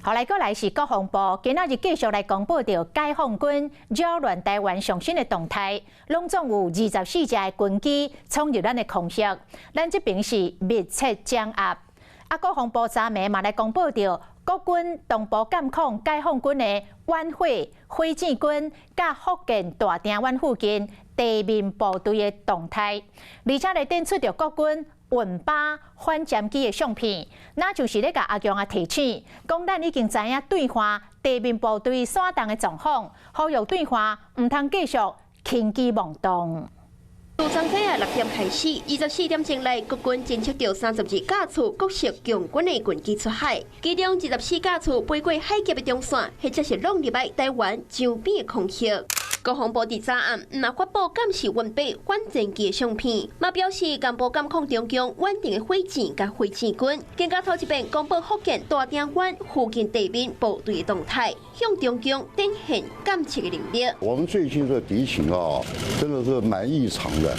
後來閣來是國防部，今仔日繼續來公布著解放軍擾亂台灣上新的動態，攏總有24架的軍機衝入咱的空域，咱這邊是密切掌握。啊，國防部昨暝嘛來公布著國軍同步監控解放軍的遠火火箭軍，佮福建大鼎灣附近地面部隊的動態，而且來展出著國軍運八反潛機的相片，那就是咧共阿共仔提醒，講咱已經知影對岸地面部隊散動的狀況，呼籲對岸毋通繼續輕舉妄動。自昨昏仔6點開始，24點鐘內，國軍偵測著32架次各式共軍的軍機出海，其中24架次飛過海峽的中線，或者是挵入來台灣周邊的空域。國防部佇昨暗毋但發布監視運八反潛機的相片，嘛表示同步監控中共遠程的火箭佮火箭軍，更加頭一遍公布福建大鼎灣附近地面部隊的動態，向中共展現監測的能力。我們最近這敵情啊，真的是蠻異常的。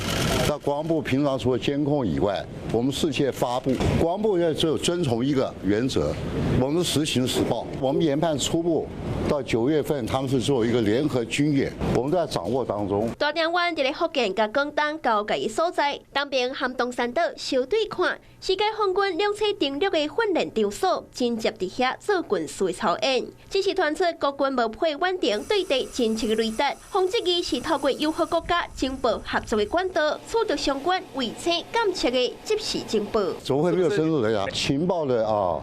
那國防部平常除了監控以外，我們事先發布，國防部要只有遵從一個原則，我們實情實報。我們研判初步到9月份，他們是做一個聯合軍演，我們在掌握當中。大鼎灣佇咧福建佮廣東交界的所在，東邊和東山島相對看，是解放軍兩棲登陸的訓練場所，緊接佇遐做軍事操演。只是傳出國軍無配遠程對地偵測的雷達，方質疑是透過友好國家情報合作的管道，取得相關衛星監測的即時情報。怎麼會沒有深入的呀？情報的啊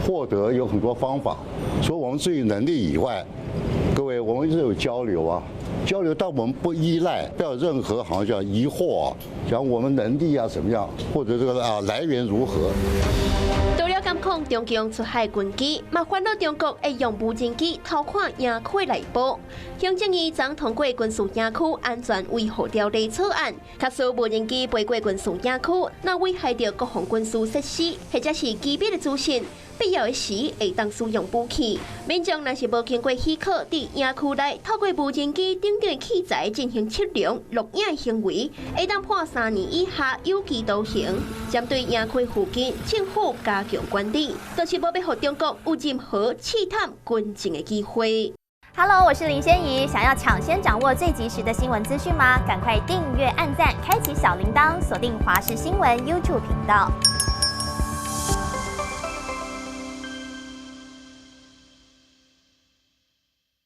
獲得有很多方法，除了我們自己能力以外，各位我們一直有交流啊，交流，但我們不依賴，不要任何好像叫疑惑啊，講我們能力啊怎麼樣，或者這個啊來源如何。除了監控中共出海軍機，嘛煩惱中國會用無人機偷看營區內部。行政院昨通過軍事營區安全維護條例草案，假使無人機飛過軍事營區，若危害著國防軍事設施或者是機密的資訊，必要的時會當使用武器。民眾若是無經過許可，佇營區內透過無人機等等器材進行測量、錄影的行為，會當判3年以下有期徒刑。針對營區附近，政府加強管理，就是無欲予中國有任何試探軍情的機會。 Hello，我是林仙怡，想要搶先掌握最及時的新聞資訊嗎？趕快訂閱、按讚、開啟小鈴鐺，鎖定華視新聞 YouTube 頻道。